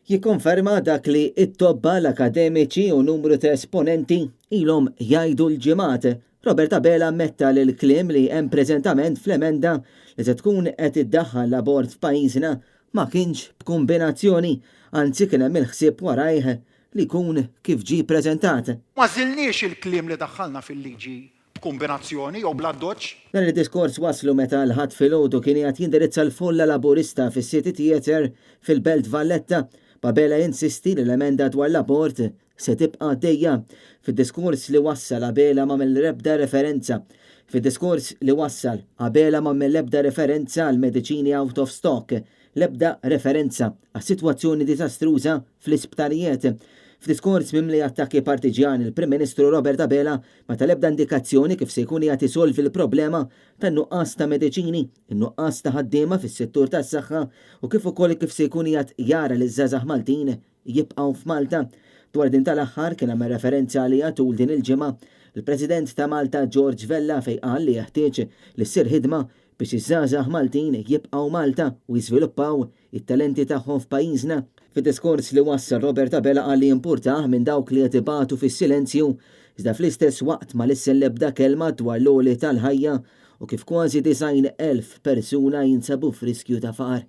Jikkonferma dak li t-tobba, l-akademiċi u numru ta' esponenti ilhom jgħidu l-ġimgħat. Robert Abela ammetta li l-kliem li hemm preżentament fl-emenda li se tkun qed iddaħħal l-abort f'pajjiżna ma kienx b'kumbinazzjoni, anzi kien hemm il-ħsieb warajh li jkun kif ġie ppreżentat. M'għażilniex il-kliem li daħħalna fil-liġi b'kumbinazzjoni jew bl-addoċċ. Dan id-diskors waslu meta l-Ħadd filgħodu kien qiegħed jindirizza l-folla Laburista fis-City Theatre fil-Belt Valletta, b'Abela jinsisti li l-emenda dwar l-abort se tibqa' għaddejja. Fid-diskors li wassal Abela m'għamel l-ebda referenza Fid-diskors li wassal, Abela m'għamel l-ebda referenza għall-mediċini out of stock, l-ebda referenza għas-sitwazzjoni diżastruża fl-isptarijiet. F'diskors mimli attakki partiġjani, il-Prim Ministru Robert Abela ma ta l-ebda indikazzjoni kif se jkun qiegħed isolvi l-problema tan-nuqqas ta' mediċini, in-nuqqas ta' ħaddiema fis-settur tas-saħħa u kif ukoll kif se jkun qiegħed jara li ż-żgħażagħ Maltin jibqgħu f'Malta. Dwar din tal-aħħar kien għamel referenza għaliha tul din il-ġimgħa l-President ta' Malta George Vella fejn qal li jeħtieġ li ssir ħidma biex iż-żgħażagħ Maltin jibqgħu Malta u jiżviluppaw it-talenti tagħhom f'pajjiżna. Fid-diskors li wassal Robert Abela qal li jimpurtah minn dawk li qed ibatu fis-silenzju, iżda fl-istess waqt ma lissen l-ebda kelma dwar l-għoli tal-ħajja u kif kważi 90,000 persuna jinsabu f'riskju ta' faqar.